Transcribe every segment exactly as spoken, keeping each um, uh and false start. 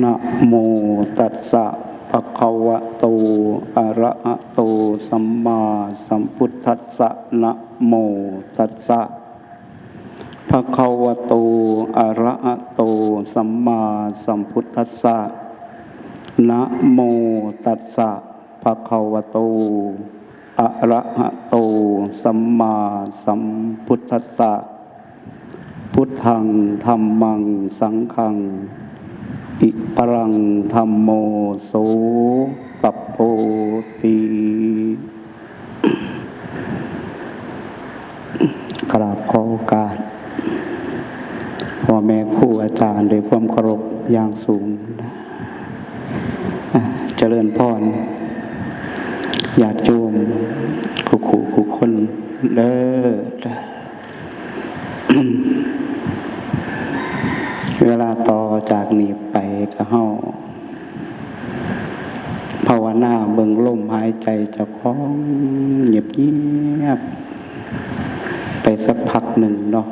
นะโมตัสสะ ภะคะวะโต อะระหะโต สัมมาสัมพุทธัสสะ นะโมตัสสะ ภะคะวะโต อะระหะโต สัมมาสัมพุทธัสสะ นะโมตัสสะ ภะคะวะโต อะระหะโต สัมมาสัมพุทธัสสะ พุทธัง ธัมมัง สังฆัง อิปะรัง ธัมโม โส ตัพโพติ กราบขอโอกาส พ่อแม่ครูอาจารย์ด้วยความเคารพอย่างสูง อ่ะ เจริญพร ญาติโยม คู่คู่คู่คนเด้อ เวลาต่อจากนี้ไปก็เฮา ภาวนาเบิ่งลมหายใจเจ้าของเงียบๆ ไปสักพักหนึ่งเนาะ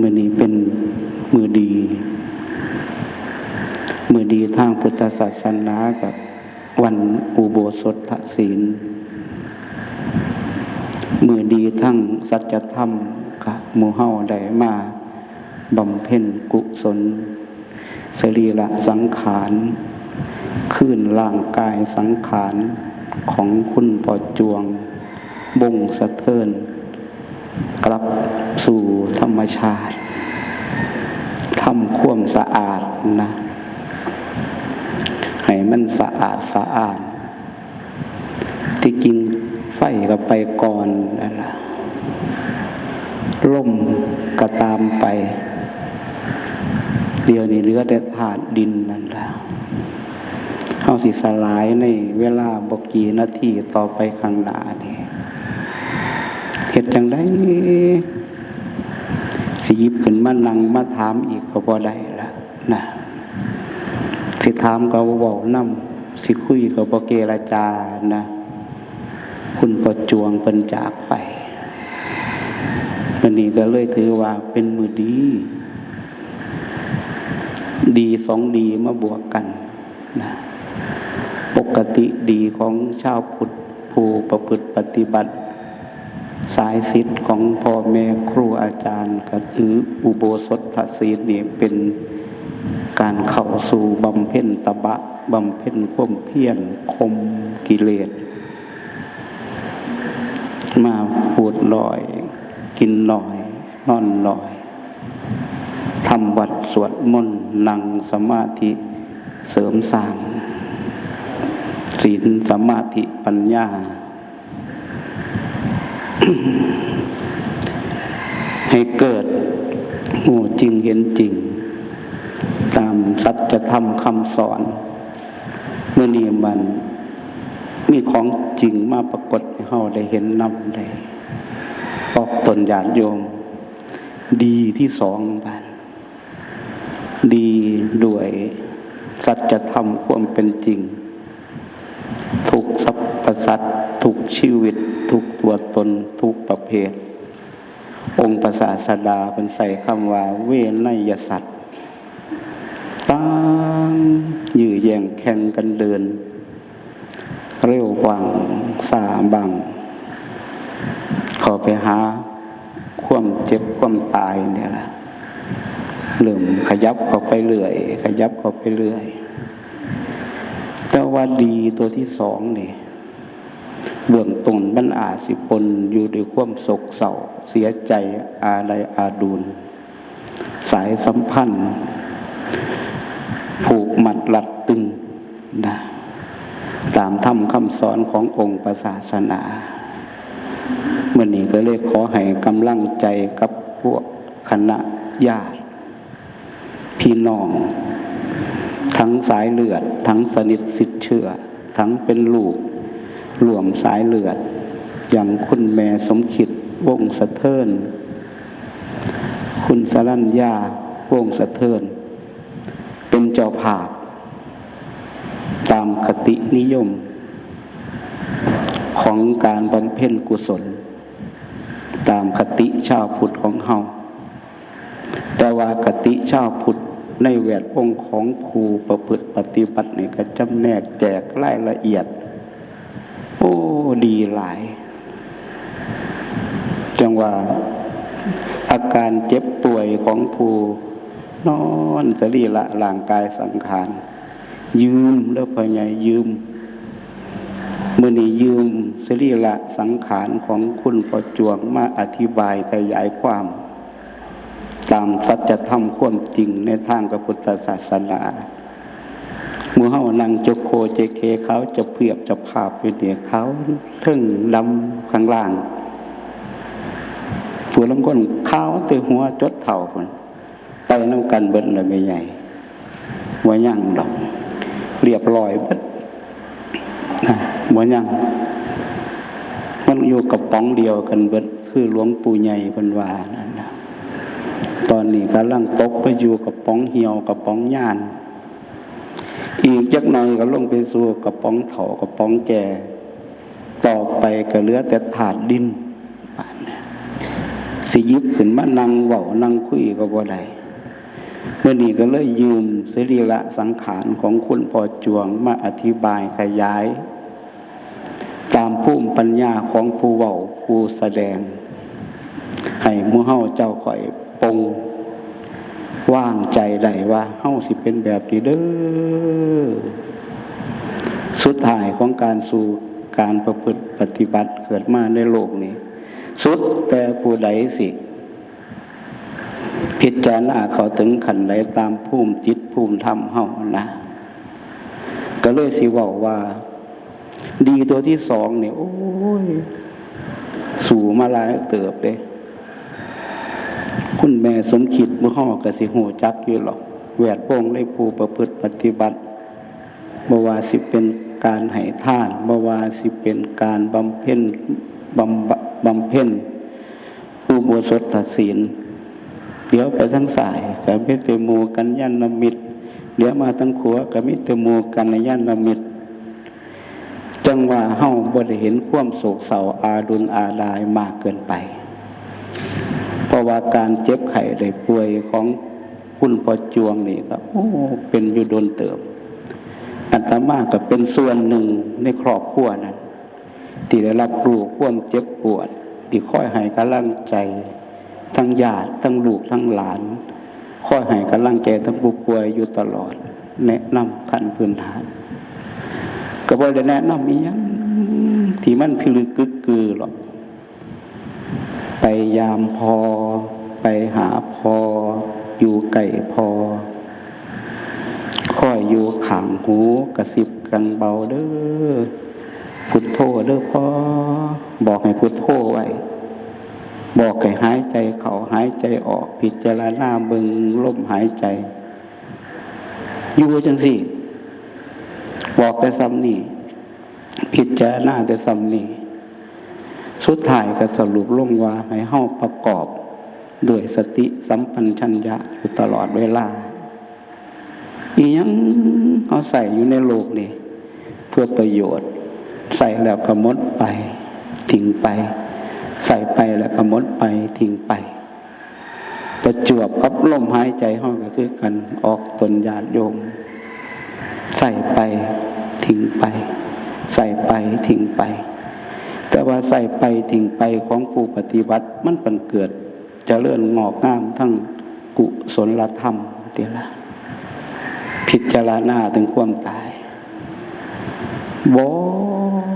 มื้อนี้เป็นมื้อดี มื้อดีทางพุทธศาสนากับวันอุโบสถศีล มื้อดีทางสัจธรรมกับหมู่เฮาได้มาบำเพ็ญกุศล สรีระสังขาร คืนร่างกายสังขารของคุณพ่อจวง วงศ์สะเทิน กลับสู่ธรรมชาติ ทำความสะอาดนะ ให้มันสะอาดสะอ้าน ที่จริงไฟก็ไปก่อนนั่นล่ะ ลมก็ตามไป เดี๋ยวนี้เหลือแต่ธาตุดินนั่นล่ะ เฮาสิสลายในเวลาบ่กี่นาทีต่อไปข้างหน้านี่ เฮ็ดจั่งใด สิหยิบขึ้นมานั่งมาถามอีกก็บ่ได้ละนะ สิถามก็บ่เว้านำ สิคุยก็บ่เจรจานะ คุณพ่อจวงเพิ่นจากไป มื้อนี้ก็เลยถือว่าเป็นมื้อดี ดีสองดีมาบวกกันนะ ปกติดีของชาวพุทธผู้ประพฤติปฏิบัติ สายศิษย์ของพ่อแม่ครูอาจารย์ ก็ถืออุโบสถศีลนี่เป็นการเข้าสู่บำเพ็ญตบะ บำเพ็ญความเพียรข่มกิเลส มาพูดน้อย กินน้อย นอนน้อย ทำวัตรสวดมนต์ นั่งสมาธิ เสริมสร้าง ศีล สมาธิ ปัญญา ให้เกิดรู้จริงเห็นจริง ตามสัจธรรมคำสอน มื้อนี้มันมีของจริงมาปรากฏให้เฮาได้เห็นนำ ได้ออกตนญาติโยม ดีที่สองบาด ดีด้วยสัจธรรมความเป็นจริง ทุกสรรพสัตว์ ทุกชีวิต ทุกตัวตน ทุกประเภท องค์พระศาสดาเพิ่นใช้คำว่า เวไนยสัตว์ ต่างยื้อแย่งแข่งกันเดิน เร็วบ้าง ช้าบ้าง เข้าไปหาความเจ็บความตายเนี่ยล่ะ เริ่มขยับเข้าไปเรื่อย ขยับเข้าไปเรื่อย แต่ว่าดีตัวที่สองนี่ เบื้องต้นมันอาจสิปนอยู่ด้วยความโศกเศร้า เสียใจ อาลัยอาดูล สายสัมพันธ์ ผูกมัดรัดตึงนะ ตามธรรมคำสอนขององค์พระศาสนา มื้อนี้ก็เลยขอให้กำลังใจกับพวกคณะญาติพี่น้อง ทั้งสายเลือด ทั้งสนิทชิดเชื้อ ทั้งเป็นลูกร่วมสายเลือด อย่างคุณแม่สมคิด วงศ์สะเทิน คุณสรัญญา วงศ์สะเทิน เป็นเจ้าภาพ ตามคตินิยม ของการบำเพ็ญกุศล ตามคติชาวพุทธของเฮา แต่ว่าคติชาวพุทธ ในแวดวงของผู้ประพฤติปฏิบัตินี่ก็จำแนกแจกรายละเอียด โอ้ ดีหลาย จังว่าอาการเจ็บป่วยของผู้นอนสรีระร่างกายสังขาร ยืมเด้อพ่อใหญ่ ยืม มื้อนี้ยืมสรีระสังขารของคุณพ่อจวงมาอธิบายขยายความ ตามสัจธรรมความจริงในทางพระพุทธศาสนา หมู่เฮานั่งจกโคเจเค ขาวจะเพียบจะภาพอยู่เนี่ย ขาวเทิงดำข้างล่าง ผู้ลางคนขาวแต่หัวจดเท้าพุ้น ไปนำกันเบิดเลยแม่ใหญ่ บ่ยังดอก เรียบร้อยเบิดนะ บ่ยัง มันอยู่กระป๋องเดียวกันเบิด คือหลวงปู่ใหญ่เพิ่นว่านั่นนะ ตอนนี้กำลังตกไปอยู่กระป๋องเหี่ยว กระป๋องย่าน อีกจักหน่อยก็ลงไปสู่กระป๋องเฒ่ากระป๋องแก่ ต่อไปก็เหลือแต่ธาตุดิน สิหยิบขึ้นมานั่งเว้านั่งคุยก็บ่ได้ มื้อนี้ก็เลยยืมสรีระสังขารของคุณพ่อจวงมาอธิบายขยาย ตามภูมิปัญญาของผู้เว้าผู้แสดง ให้หมู่เฮาเจ้าข้อยปลงวางใจได้ว่าเฮาสิเป็นแบบนี้เด้อ สุดท้ายของการสู่การประพฤติปฏิบัติเกิดมาในโลกนี้ สุดแต่ผู้ใดสิ พิจารณาเข้าถึงขั้นใดตามภูมิจิตภูมิธรรมเฮานะ ก็เลยสิเว้าว่า ดีตัวที่สองนี่ โอ้ย สู้มาหลายเติบเด้ คุณแม่สมคิดหมู่เฮาก็สิฮู้จักอยู่หรอก แวดวงในผู้ประพฤติปฏิบัติ บ่ว่าสิเป็นการให้ทาน บ่ว่าสิเป็นการบำเพ็ญ บำบำเพ็ญ อุโบสถศีล เหลียวไปทางซ้ายก็มีแต่หมู่กัลยาณมิตร เหลียวมาทางขวาก็มีแต่หมู่กัลยาณมิตร จังว่าเฮาบ่ได้เห็นความโศกเศร้าอาดุลอาดายมากเกินไป เพราะว่าการเจ็บไข้ได้ป่วยของคุณพ่อจวงนี่ก็ โอ้ เป็นอยู่โดนเติบ อาตมาก็เป็นส่วนหนึ่งในครอบครัวนั้น ที่ได้รับรู้ความเจ็บปวด ที่คอยให้กำลังใจทั้งญาติทั้งลูกทั้งหลาน คอยให้กำลังใจทั้งผู้ป่วยอยู่ตลอด แนะนำขั้นพื้นฐาน ก็บ่ได้แนะนำอีหยังที่มันพิลึกกึกกือหรอก ไปยามพ่อ ไปหาพ่อ อยู่ใกล้พ่อ คอยอยู่ข้างหูกระซิบกันเบาเด้อ พุทโธเด้อพ่อ บอกให้พุทโธไว้ บอกให้หายใจเข้าหายใจออก พิจารณาเบิ่งลมหายใจ อยู่จังซี้ บอกแต่ส่ำนี้ พิจารณาแต่ส่ำนี้ สุดท้ายก็สรุปลงว่าให้เฮาประกอบด้วยสติสัมปชัญญะอยู่ตลอดเวลา อีหยังเฮาใส่อยู่ในโลกนี่ เพื่อประโยชน์ ใส่แล้วก็หมดไป ทิ้งไป ใส่ไปแล้วก็หมดไป ทิ้งไป ประจวบกับลมหายใจเฮาก็คือกัน ออกตนญาติโยม ใส่ไป ทิ้งไป ใส่ไป ทิ้งไป แต่ว่าใส่ไป ทิ้งไปของผู้ปฏิบัติ มันเป็นเกิดเจริญงอกงามทั้งกุศลธรรมติละ พิจารณาถึงความตาย บอ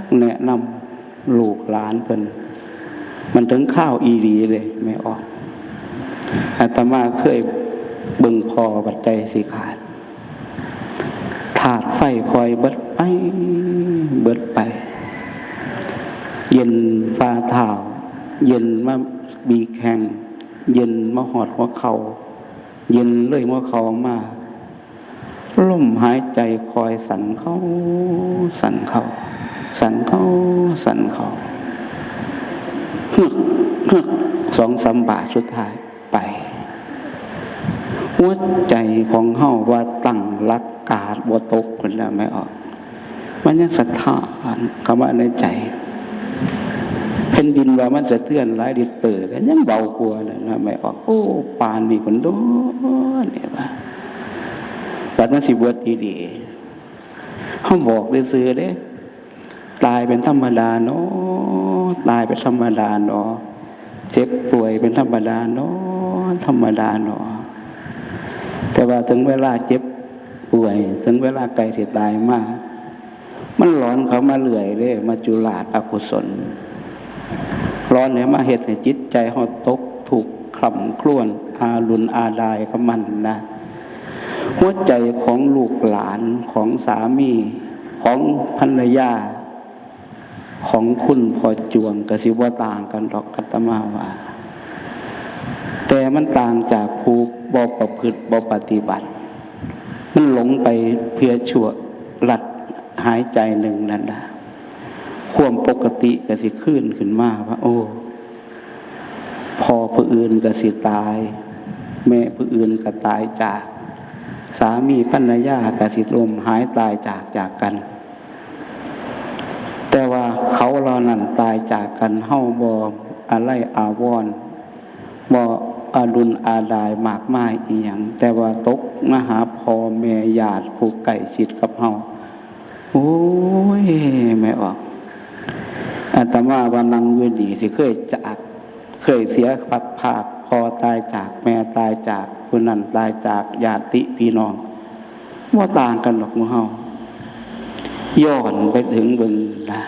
กแนะนำลูกหลานเพิ่น มันถึงคราวอีหลีเลย แม่ออก อาตมาเคยเบิ่งพ่อบัดใจสิขาด ธาตุไฟคอยเบิดไป เบิดไป เย็นฝ่าเท้า เย็นมาบีแข้ง เย็นมาฮอดหัวเข่า เย็นเลยหัวเข่ามา ลมหายใจคอยสั่นเข้า สั่นเข้า สั่นเข้า สั่นเข้า เฮือก เฮือก สองสามบาทสุดท้ายไป หัวใจของเฮาว่าตั้งหลักกาดบ่ตกพุ้นแหละ แม่ออก มันยังสะท้านเข้ามาในใจ แผ่นดินว่ามันสะเทือนหลายริกเตอร์ ก็ยังเบากว่านั่นนะ แม่ออก โอ้ ปานนี้พุ้นโดนเนี่ยว่า บัดมันสิเบิดอีหลี เฮาบอกซื่อๆเด้ ตายเป็นธรรมดาเนาะ ตายเป็นธรรมดาเนาะ เจ็บป่วยเป็นธรรมดาเนาะ ธรรมดาเนาะ แต่ว่าถึงเวลาเจ็บป่วย ถึงเวลาใกล้สิตายมา มันหลอนเข้ามาเรื่อยเด้ มัจจุราชอกุศล หลอนเนี่ยมาเฮ็ดให้จิตใจเฮาตกทุกข์คร่ำครวญ อารุณอาดายกับมันนะ หัวใจของลูกหลาน ของสามี ของภรรยา ของคุณพ่อจวงก็สิบ่ต่างกันดอก อาตมาว่า แต่มันต่างจากผู้บ่ประพฤติบ่ปฏิบัติ มันหลงไปเพียงชั่วลัดหายใจหนึ่งนั่นนะ ความปกติก็สิคืนขึ้นมาว่า โอ้ พ่อผู้อื่นก็สิตาย แม่ผู้อื่นก็ตายจาก สามีภรรยาก็สิล้มหายตายจากจากกัน แต่ว่าเขาเหล่านั้นตายจากกัน เฮาบ่อาลัยอาวรณ์ บ่อารุณอาดายมากมายอีหยัง แต่ว่าตกมาหาพ่อแม่ญาติผู้ใกล้ชิดกับเฮา โอ้ย แม่ออก อาตมาว่านั่งอยู่นี่สิเคยจาก เคยเสียพัดพราก พ่อตายจาก แม่ตายจาก ผู้นั้นตายจาก ญาติพี่น้อง บ่ต่างกันดอกหมู่เฮา ย้อนไปถึงเบิ่งนะ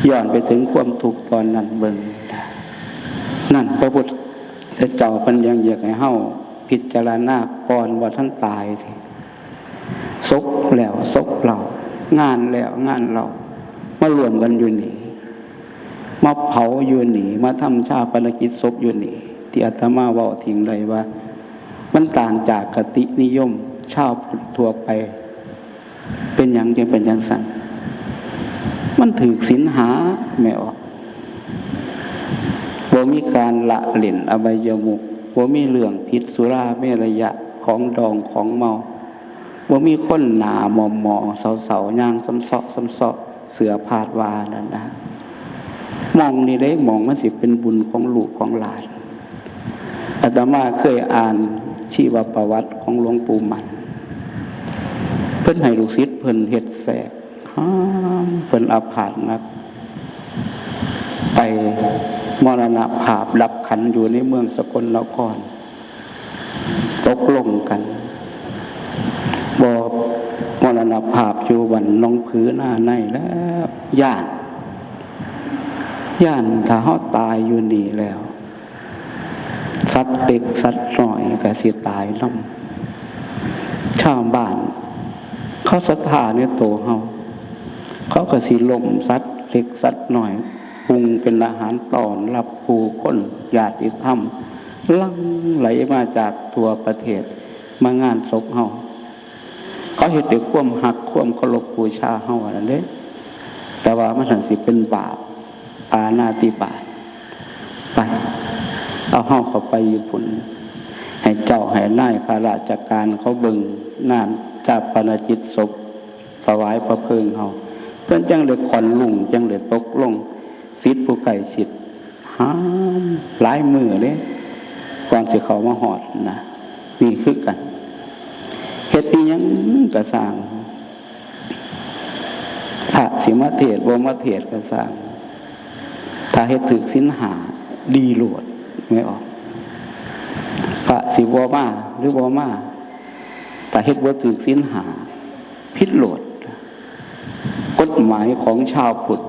ย้อนไปถึงความทุกข์ตอนนั้นเบิ่งนะ นั่นพระพุทธเจ้าเพิ่นยังอยากให้เฮาพิจารณาก่อนว่าท่านตาย ศพแล้วศพเล่า งานแล้วงานเล่า มารวมกันอยู่นี่ มาเผาอยู่นี่ มาทำฌาปนกิจศพอยู่นี่ ที่อาตมาเว้าทิ้งได้ว่า มันต่างจากคตินิยมชาวพุทธทั่วไป เป็นหยังจึงเป็นจังซั่น มันถืกศีลห้า แม่ออก บ่มีการละเล่นอบายมุข บ่มีเรื่องผิดสุราเมรยะ ของดองของเมา บ่มีคนหน้าหมอๆ เศร้าๆ ย่างซ้ำเซาะซ้ำเซาะ เสื้อผ้าว่านั่นนะ หม่องนี่เด้ หม่องมันสิเป็นบุญของลูกของหลาน อาตมาเคยอ่านชีวประวัติของหลวงปู่หมัน เพิ่นให้ลูกศิษย์เพิ่นเฮ็ดแสก ห้าม เพิ่นอาพาธหนัก ไปมรณภาพดับขันธ์อยู่ในเมืองสกลนคร ตกลงกัน บ่มรณภาพอยู่บ้านหนองผือนาในแล้ว ย้าน ย้านถ้าเฮาตายอยู่นี่แล้ว สัตว์เล็กสัตว์น้อยก็สิตายนำ ชาวบ้านเขาศรัทธาในโตเฮา เขาก็สิล้มสัตว์เล็กสัตว์น้อย ปรุงเป็นอาหารต้อนรับผู้คนญาติธรรม หลั่งไหลมาจากทั่วประเทศ มางานศพเฮา เขาเฮ็ดด้วยความฮักความเคารพบูชาเฮาอันนั้นเด้ แต่ว่ามันหั้นสิเป็นบาป ปาณาติบาต ไป เอาเฮาเข้าไปอยู่พุ้น ให้เจ้าให้นายข้าราชการเขาเบิ่งงานฌาปนกิจศพ ถวายพระเพลิงเฮา เพิ่นจั่งได้ค่อนลุ่ง จั่งได้ตกลง ศิษย์ผู้ใกล้ชิด ห้ามหลายมื้อเด้ ก่อนสิเข้ามาฮอดนะ นี่คือกัน เฮ็ดอีหยังก็ซ่าง พระสิมาเทศน์บ่มาเทศน์ก็ซ่าง ถ้าเฮ็ดถืกศีลห้า ดีโลด แม่ออก พระสิบ่มาหรือบ่มา ถ้าเฮ็ดบ่ถืกศีลห้า ผิดโลด กฎหมายของชาวพุทธ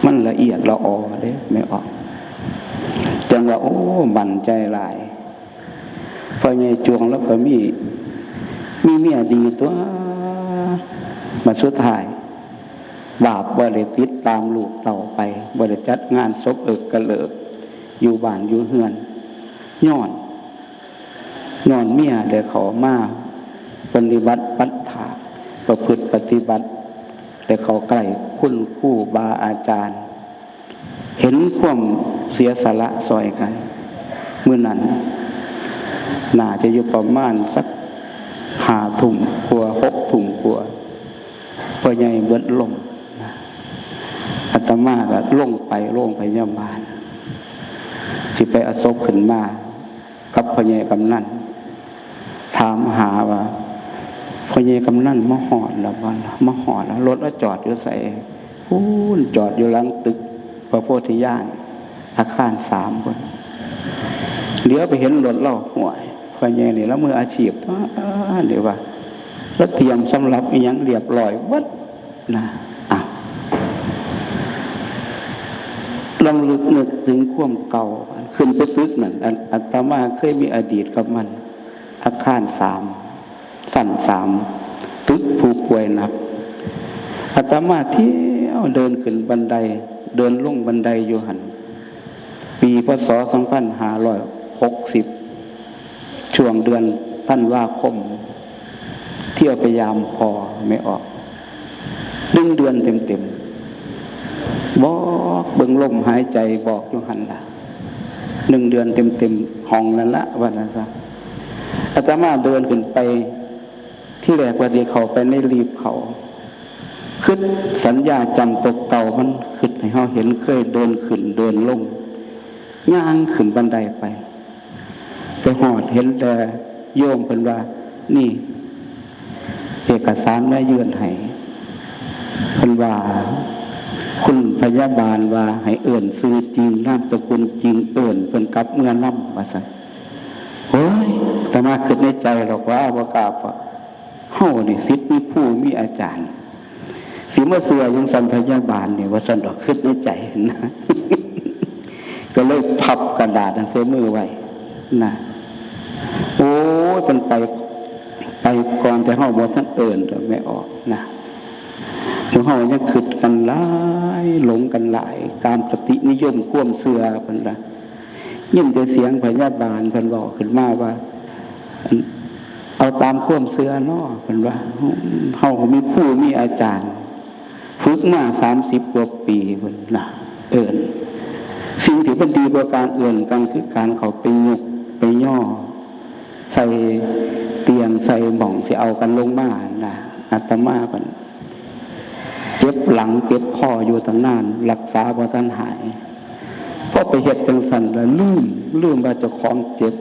มันละเอียดละออเด้ แม่ออก จั่งว่า โอ้ มั่นใจหลาย พ่อใหญ่จวงแล้วก็มี มีเมียดีตัว มาสุดท้าย บาปบ่ได้ติดตามลูกเต้าไป บ่ได้จัดงานศพเอิกกระเลิก อยู่บ้านอยู่เฮือน ย้อน ย้อนเมียได้เข้ามาปฏิบัติปัฏฐาน ประพฤติปฏิบัติ ได้เข้าใกล้คุณครูบาอาจารย์ เห็นความเสียสละซอยกัน มื้อนั้น น่าจะอยู่ประมาณสักห้าทุ่มกว่า หกทุ่มกว่า พ่อใหญ่เบิดลมนะ อาตมาก็ลงไปโรงพยาบาล สิไปเอาศพขึ้นมา กับพ่อใหญ่กำนัน ถามหาว่า "พ่อใหญ่กำนันมาฮอดแล้วบ่ล่ะ มาฮอดแล้ว รถลาวจอดอยู่ไส?" "พู้น จอดอยู่หลังตึกพระโพธิญาณ อาคารสามพุ้น" เหลียวไปเห็นรถลาว "ห้วย พ่อใหญ่นี่ลาวมืออาชีพ ป๊าด เดี๋ยวว่า ลาวเตรียมสำหรับอิหยังเรียบร้อยเบิดนะ" อ่ะ ลองนึก นึกถึงความเก่า ขึ้นไปตึกนั่น อัน อาตมาเคยมีอดีตกับมัน อาคารสาม ชั้นสาม ตึกผู้ป่วยหนัก อาตมาเที่ยวเดินขึ้นบันได เดินลงบันไดอยู่หั่น ปี พ.ศ. สองพันห้าร้อยหกสิบ ช่วงเดือนธันวาคม เที่ยวไปยามพ่อแม่ออก หนึ่งเดือนเต็มๆ บอกเบิ่งลมหายใจ บอกอยู่หั่นล่ะ หนึ่งเดือนเต็มๆ ห้องนั่นละ ว่าซั่นซะ อาตมาเดินขึ้นไป ที่แรกว่าสิเข้าไปในลิฟต์เขา คิดสัญญาจำตัวเก่า มันคิดให้เฮาเห็นเคยเดินขึ้นเดินลง ย่างขึ้นบันไดไป ไปฮอดเห็นแต่โยมเพิ่นว่า "นี่ เอกสารมายื่นให้" เพิ่นว่า "คุณพยาบาลว่าให้เอิ้นชื่อจริงนามสกุลจริง เอิ้นเพิ่นกลับเมือนำ" ว่าซั่น โอ้ย อาตมาคิดในใจดอกว่า บ่กล้าปะ เฮานี่ศิษย์มีครูมีอาจารย์ สิมาเชื่อหยังซั่นพยาบาลนี่ ว่าซั่นดอก คิดในใจนะ ก็เลยพับกระดาษนั้นใส่มือไว้นะ โอ้ย เพิ่นไป ไปก่อนแต่เฮาบ่ทันเอิ้นดอกแม่ออกนะ หมู่เฮายังคิดกันหลาย หลงกันหลาย ตามคตินิยมความเชื่อเพิ่นล่ะ ยินแต่เสียงพยาบาลเพิ่นเว้าขึ้นมาว่า "อัน เอาตามความเชื่อเนาะ" เพิ่นว่า "เฮามีครูมีอาจารย์ ฝึกมาสามสิบกว่าปี" เพิ่นนะ เอิ้น สิ่งที่มันดีกว่าการเอิ้นกัน คือการเข้าไปยกไปย่อ ใส่เตียงใส่หม่องสิเอากันลงมานะ อาตมาเพิ่น เจ็บหลังเจ็บคออยู่ตั้งนาน รักษาบ่ทันหาย พอไปเฮ็ดจั่งซั่นแล้วลืม ลืมว่าเจ้าของเจ็บ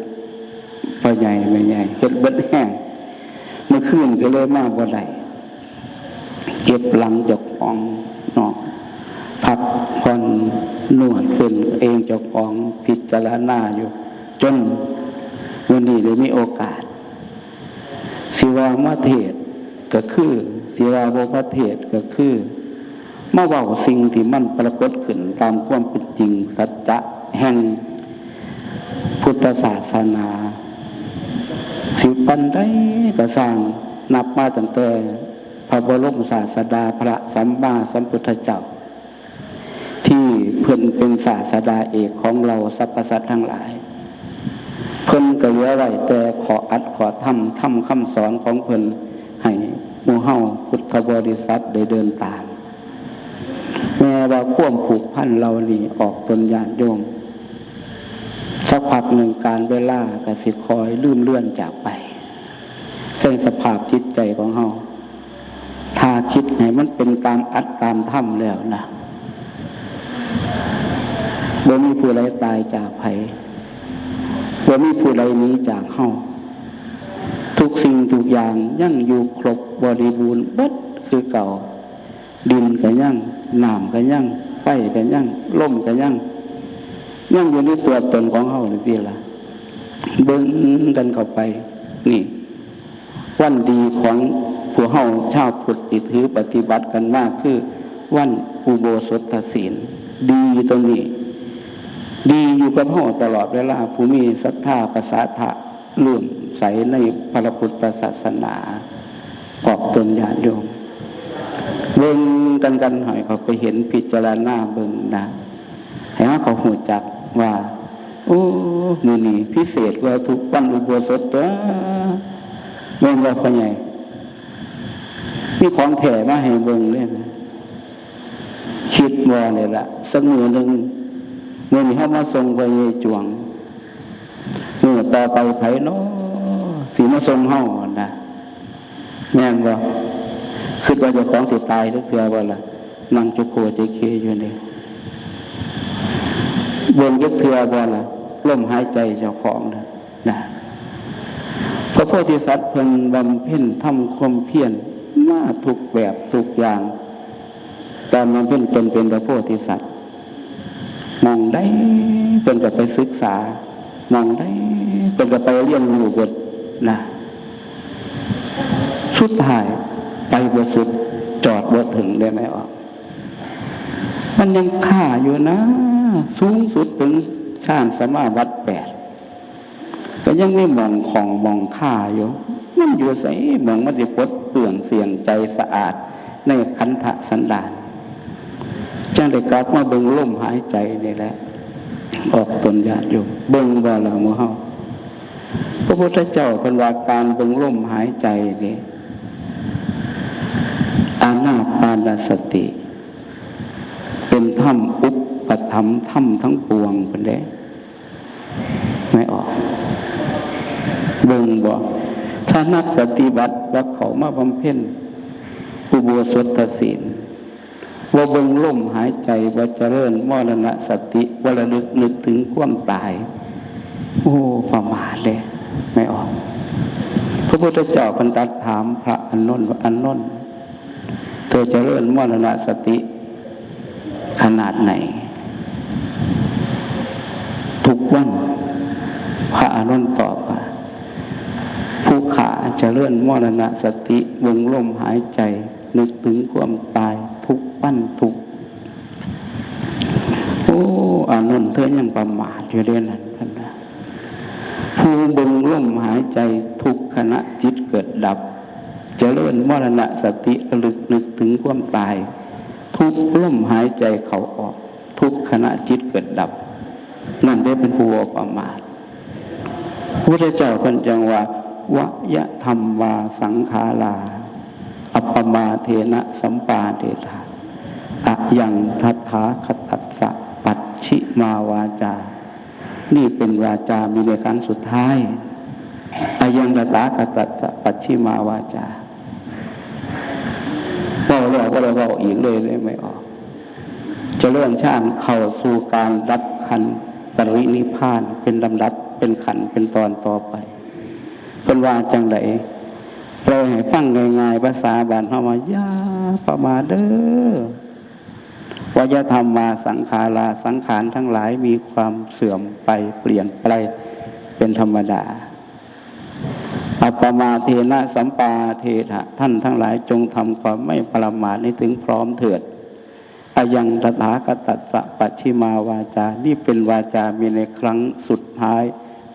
พ่อใหญ่แม่ใหญ่ เฮ็ดเบิดแฮง เมื่อคืนก็เลยมาบ่ได้ เจ็บหลังเจ้าของเนาะ พักผ่อนนวดเพิ่นเองเจ้าของ พิจารณาอยู่ จนวันนี้ได้มีโอกาส สิว่ามาเทศน์ก็คือ สิว่าบ่มาเทศน์ก็คือ มาเว้าสิ่งที่มันปรากฏขึ้นตามความเป็นจริง สัจจะแห่งพุทธศาสนา สิปานใดก็ซ่าง นับมาตั้งแต่พระบรมศาสดาพระสัมมาสัมพุทธเจ้า ที่เพิ่นเป็นศาสดาเอกของเราสรรพสัตว์ทั้งหลาย เพิ่นก็เหลือไว้แต่ข้ออัดข้อธรรม ธรรมคำสอนของเพิ่น ให้หมู่เฮาพุทธบริษัทได้เดินตาม แม้ว่าความผูกพันเหล่านี้ออกตนญาติโยม สักพักหนึ่งกาลเวลาก็สิค่อยลืมเลือนจากไป ซึ่งสภาพจิตใจของเฮา ถ้าคิดให้มันเป็นตามอัดตามธรรมแล้วนะ บ่มีผู้ใดตายจากไผ บ่มีผู้ใดหนีจากเฮา ทุกสิ่งทุกอย่างยังอยู่ครบบริบูรณ์เบิดคือเก่า ดินก็ยัง น้ำก็ยัง ไฟก็ยัง ลมก็ยัง ยังอยู่ในตัวตนของเฮานี่ติล่ะ เบิ่งกันเข้าไป นี่ วันดีของพวกเฮาชาวพุทธที่ถือปฏิบัติกันมาคือวันอุโบสถศีล ดีตรงนี้ ดีอยู่กับเฮาตลอดเวลา ผู้มีศรัทธาประสาทะเลื่อมใสในพระพุทธศาสนา ออกตนญาติโยม เบิ่งกันกันหน่อย เขาไปเห็นพิจารณาเบิ่งนะ ให้เขาเขาฮู้จักว่า โอ้ มื้อนี้พิเศษกว่าทุกวันอุโบสถตัว แม่นบ่พ่อใหญ่ มีของแท้มาให้เบิ่งเลยนะ คิดว่าเลยละ สักมื้อหนึ่ง มื้อนี้เฮามาส่งพ่อใหญ่จวง มื้อต่อไปไผน้อ สิมาส่งเฮาหั่นนะ แม่นบ่ คิดว่าเจ้าของสิตายจักเทื่อบ่ล่ะ นั่งจุโคเจเคอยู่นี่ เบิ่งจักเทื่อบ่ล่ะ ลมหายใจเจ้าของนะ นะ พระโพธิสัตว์เพิ่นบำเพ็ญทำความเพียรมาทุกแบบทุกอย่าง ตอนบำเพ็ญตนเป็นพระโพธิสัตว์ หม่องใดเพิ่นก็ไปศึกษา หม่องใดเพิ่นก็ไปเรียนรู้เบิดนะ สุดท้ายไปบ่สุด จอดบ่ถึงได้ไหมออก มันยังคาอยู่นะ สูงสุดถึงฌานสมาบัติแปด ก็ยังมีหม่องข้องหม่องคาอยู่ มันอยู่ไสหม่องมันสิปลดเปลื้องเสี้ยงใจสะอาดในขันธสันดาน จั่งได้กลับมาเบิ่งลมหายใจนี่แหละ ออกตนญาติโยม เบิ่งบ่ล่ะหมู่เฮา พระพุทธเจ้าเพิ่นว่าการเบิ่งลมหายใจนี่ อานาปานสติ เป็นธรรมอุปถัมภ์ธรรมทั้งปวงเพิ่นเด้ ไม่ออก เบิ่งบ่ ถ้านักปฏิบัติว่าเข้ามาบำเพ็ญอุโบสถศีล บ่เบิ่งลมหายใจ บ่เจริญมรณสติ บ่ระลึกนึกถึงความตาย โอ้ ประมาทเลย ไม่ออก พระพุทธเจ้าเพิ่นตรัสถามพระอานนท์ว่า อานนท์ เธอเจริญมรณสติขนาดไหน ทุกวัน พระอานนท์ตอบว่า ผู้ข้าเจริญมรณสติ เบิ่งลมหายใจ นึกถึงความตาย ทุกวันทุก โอ้ อานนท์ เธอยังประมาทอยู่เด้นั่นเพิ่นว่า ผู้เบิ่งลมหายใจทุกขณะจิตเกิดดับ เจริญมรณสติระลึกนึกถึงความตาย ทุกลมหายใจเข้าออก ทุกขณะจิตเกิดดับ นั่นได้เป็นผู้บ่ประมาท พระพุทธเจ้าเพิ่นจั่งว่า วยะธัมมาสังขารา อัปปมาเทนะสัมปาเทถะ อะยังตถาคตัสสะปัชชิมาวาจา นี่เป็นวาจามีในครั้งสุดท้าย อะยังตถาคตัสสะปัชชิมาวาจา เว้าแล้วบ่ได้เว้าอีกเลย เลยไม่ออก เจริญฌานเข้าสู่การดับขันธ์ปรินิพพานเป็นลำดับ เป็นขันธ์เป็นตอนต่อไป เพิ่นว่าจั่งใด แปลให้ฟังง่ายๆ ภาษาบ้านเฮาว่า อย่าประมาทเด้อ วยะธัมมาสังขารา สังขารทั้งหลายมีความเสื่อมไปเปลี่ยนไปเป็นธรรมดา อัปปมาเทนะสัมปาเทถะ ท่านทั้งหลายจงทำความไม่ประมาทนี้ถึงพร้อมเถิด อะยังตถาคตัสสะปัชชิมาวาจา นี่เป็นวาจามีในครั้งสุดท้าย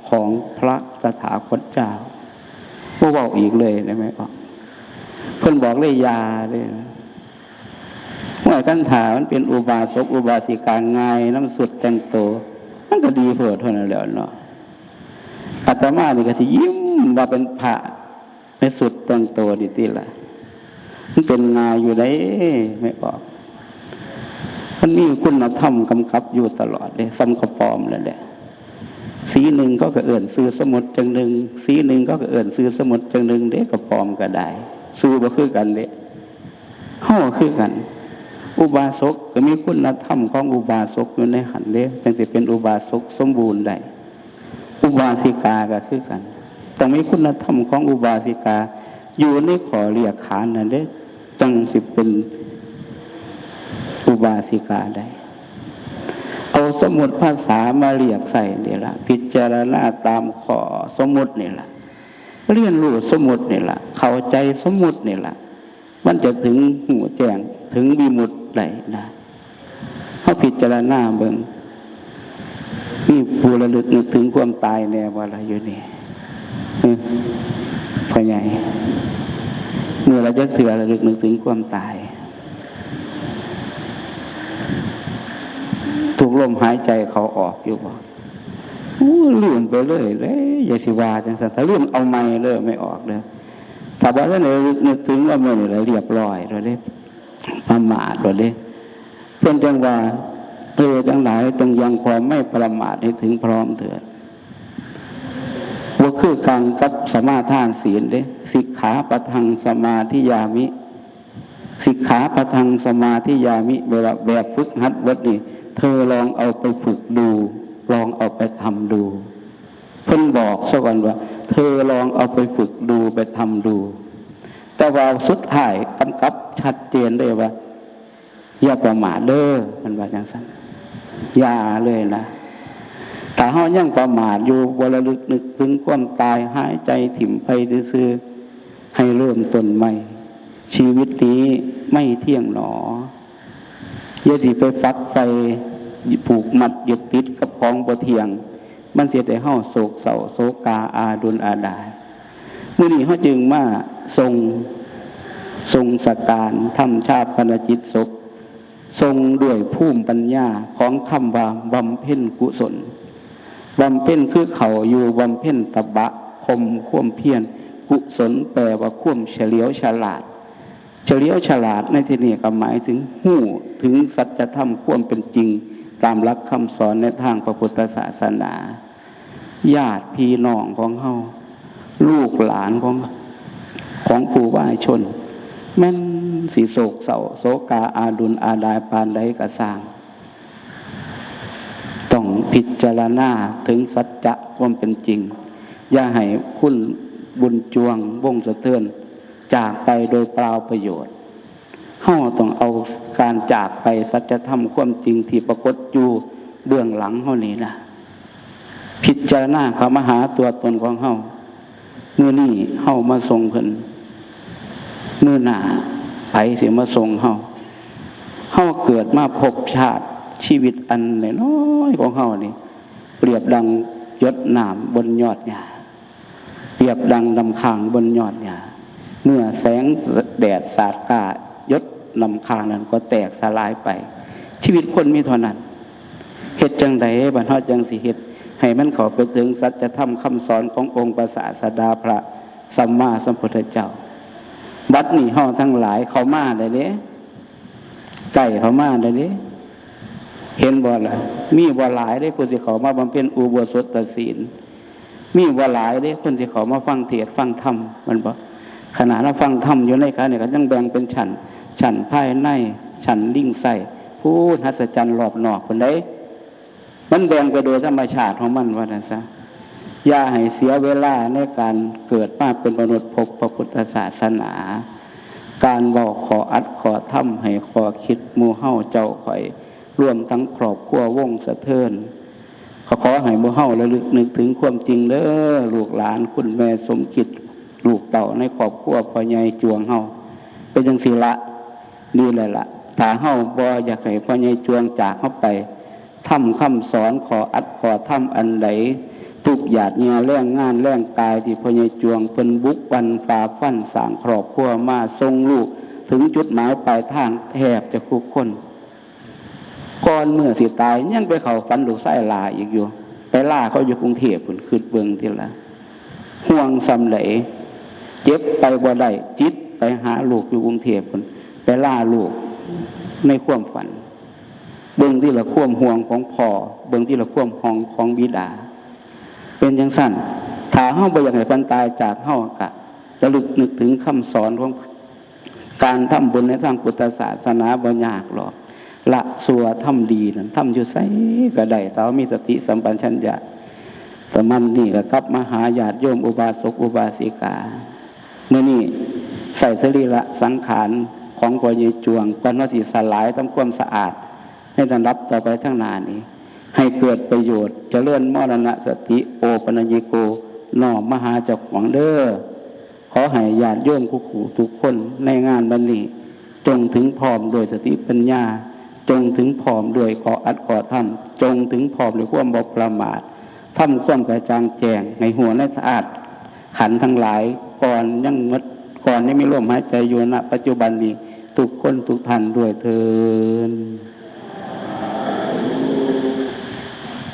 ของพระตถาคตเจ้า บ่เว้าอีกเลยได้ไหมครับ เพิ่นบอกเลยอย่าเลยนะ ว่าคันถ้ามันเป็นอุบาสกอุบาสิกาง่ายนำสุดแต่งตัว มันก็ดีโพดเท่านั้นแหล้วเนาะ อาตมานี่ก็สิยิ้มว่าเป็นพระในสุดแต่งตัวนี่ติล่ะ มันเป็นง่ายอยู่ไดไม่ออก มันมีคุณธรรมกำกับอยู่ตลอดเด้ ส่ำกระป๋อมนั่นแหละ สีหนึ่งเขาก็เอิ้นชื่อสมมุติจั่งหนึ่ง สีหนึ่งเขาก็เอิ้นชื่อสมมุติจั่งหนึ่งเด้ กระป๋อมก็ได้ ชื่อบ่คือกันเด้ เฮาก็คือกัน อุบาสกก็มีคุณธรรมของอุบาสกอยู่ในหั้นเด้ จั่งสิเป็นอุบาสกสมบูรณ์ได้ อุบาสิกาก็คือกัน ต้องมีคุณธรรมของอุบาสิกาอยู่ในข้อเรียกขานนั่นเด้ จั่งสิเป็นอุบาสิกาได้ เอาสมมุติภาษามาเรียกใส่นี่ล่ะ พิจารณาตามข้อสมมุตินี่ล่ะ เรียนรู้สมมุตินี่ล่ะ เข้าใจสมมุตินี่ล่ะ มันจะถึงฮู้แจ้ง ถึงวิมุตติได้นะ เฮาพิจารณาเบิ่ง มีผู้ระลึกนึกถึงความตายแน่บ่ล่ะอยู่นี่ เออ พ่อใหญ่ มื้อละจักเทื่อระลึกนึกถึงความตาย ทุกลมหายใจเข้าออกอยู่บ่ อู้ ลืมไปเลย เอ้ย อย่าสิว่าจั่งซั้น ถ้าลืมเอาใหม่เลย ไม่ออกเลย ถ้าบ่ทันได้นึกถึงว่ามื้อนี้ละเรียบร้อยแล้วเด้ ประมาทแล้วเด้ เพิ่นจั่งว่า เธอทั้งหลายจงยังความไม่ประมาทให้ถึงพร้อมเถิด บ่คือกันกับสมาทานศีลเด้ สิกขาปะทังสมาธิยามิ สิกขาปะทังสมาธิยามิ เวลาแบบฝึกหัดบทนี้ เธอลองเอาไปฝึกดู ลองเอาไปทำดู เพิ่นบอกซะก่อนว่า เธอลองเอาไปฝึกดู ไปทำดู แต่ว่าสุดท้ายกำกับชัดเจนเลยว่า อย่าประมาทเด้อ มันว่าจังซั่น อย่าเลยนะ ถ้าเฮายังประมาทอยู่ บ่ระลึกนึกถึงความตาย หายใจถิ่มไปซื่อๆ ให้เริ่มต้นใหม่ ชีวิตนี้ไม่เที่ยงหนอ อย่าสิไปฝักใฝ่ผูกมัดยึดติดกับของบ่เที่ยง มันสิเฮ็ดให้เฮาโศกเศร้า โศกา อาดุลอาดาย มื้อนี้เฮาจึงมาส่ง ส่งสการทำฌาปนกิจศพ ส่งด้วยภูมิปัญญาของคำว่าบำเพ็ญกุศล บำเพ็ญคือเข้าอยู่บำเพ็ญตบะ ข่มความเพียร กุศลแปลว่าความเฉลียวฉลาด เฉลียวฉลาดในที่นี้ก็หมายถึงฮู้ถึงสัจธรรมความเป็นจริง ตามหลักคำสอนในทางพระพุทธศาสนา ญาติพี่น้องของเฮา ลูกหลานของ ของผู้วายชน แม่นสิโศกเศร้า โศกา อาดุลอาดายปานใดก็ซ่าง ต้องพิจารณาถึงสัจจะความเป็นจริง อย่าให้คุณบุญจวง วงศ์สะเทือน จากไปโดยเปล่าประโยชน์ เฮาต้องเอาการจากไปสัจธรรมความจริงที่ปรากฏอยู่เบื้องหลังเฮานี่นะ พิจารณาเข้ามาหาตัวตนของเฮา มื้อนี้เฮามาส่งเพิ่น มื้อหน้าไผสิมาส่งเฮา เฮาเกิดมาพบชาติชีวิตอันน้อยๆของเฮานี่ เปรียบดังหยดน้ำบนยอดหญ้า เปรียบดังน้ำค้างบนยอดหญ้า เมื่อแสงแดดสาดกล้า หยดน้ำค้างนั้นก็แตกสลายไป ชีวิตคนมีเท่านั้น เฮ็ดจั่งใดบัดเฮาจั่งสิเฮ็ดให้มันเข้าไปถึงสัจธรรมคำสอนขององค์พระศาสดาพระสัมมาสัมพุทธเจ้า บัดนี้เฮาทั้งหลายเข้ามาได้เด้ ใกล้เข้ามาได้เด้ เห็นบ่ล่ะ มีบ่หลายเด้ผู้ที่เข้ามาบำเพ็ญอุโบสถศีล มีบ่หลายเด้คนที่เข้ามาฟังเทศน์ฟังธรรม แม่นบ่ ขณะเราฟังธรรมอยู่ในขณะนี้ก็ยังแบ่งเป็นชั้น ชั้นภายใน ชั้นลิงไส้ พู้นหัศจรรย์รอบนอกพู้นเด้ มันแบ่งไปโดยธรรมชาติของมัน ว่าซั่นซะ อย่าให้เสียเวลาในการเกิดมาเป็นมนุษย์พบพระพุทธศาสนา การเว้าข้ออัดข้อธรรมให้ข้อคิดหมู่เฮาเจ้าข้อย รวมทั้งครอบครัววงศ์สะเทือน ก็ขอให้หมู่เฮาระลึกนึกถึงความจริงเด้อ ลูกหลานคุณแม่สมคิด ลูกเต้าในครอบครัวพ่อใหญ่จวงเฮา เป็นจั่งซี้ละ ดีแล้วล่ะ ถ้าเฮาบ่อยากให้พ่อใหญ่จวงจากเฮาไป ธรรมคำสอนข้ออัดข้อธรรมอันใด ทุกหยาดเหงื่อแรงงานแรงกายที่พ่อใหญ่จวงเพิ่นบุกบั่นฝ่าฟันสร้างครอบครัวมาส่งลูกถึงจุดหมายปลายทางแทบจะทุกคน ก่อนมื้อสิตายยังไปเข้าฝันลูกชายหล้าอีกอยู่ ไปลาเขาอยู่กรุงเทพฯพู้น คิดเบิ่งติล่ะ ห่วงส่ำใด เจ็บไปบ่ได้ จิตไปหาลูกอยู่กรุงเทพฯพู้น ไปลาลูกในความฝัน เบิ่งติล่ะความห่วงของพ่อ เบิ่งติล่ะความห่วงของบิดา เป็นจั่งซั่น ถ้าเฮาบ่อยากให้เพิ่นตายจากเฮา ก็ระลึกนึกถึงคำสอนของ การทำบุญในทางพุทธศาสนาบ่ยากหรอก ละชั่วทำดีนั่น ทำอยู่ไสก็ได้ ถ้าเฮามีสติสัมปชัญญะ แต่มันนี่ก็กลับมาหาญาติโยมอุบาสกอุบาสิกา มื้อนี้ใส่สรีระสังขารของพ่อใหญ่จวง ก่อนว่าสิสลาย ทำความสะอาด ในระดับต่อไปข้างหน้านี้ ให้เกิดประโยชน์ เจริญมรณสติ โอปัญญิโก น้อมมาหาเจ้าของเด้อ ขอให้ญาติโยมคู่ๆทุกคนในงานวันนี้ จงถึงพร้อมด้วยสติปัญญา จงถึงพร้อมด้วยข้ออัดข้อธรรม จงถึงพร้อมด้วยความบ่ประมาท ทำความกระจ่างแจ้งในหัวในธาตุขันธ์ทั้งหลาย ก่อนยังหมด ก่อนยังมีลมหายใจอยู่ ณ ปัจจุบันนี้ ทุกคนทุกท่านด้วยเทอญ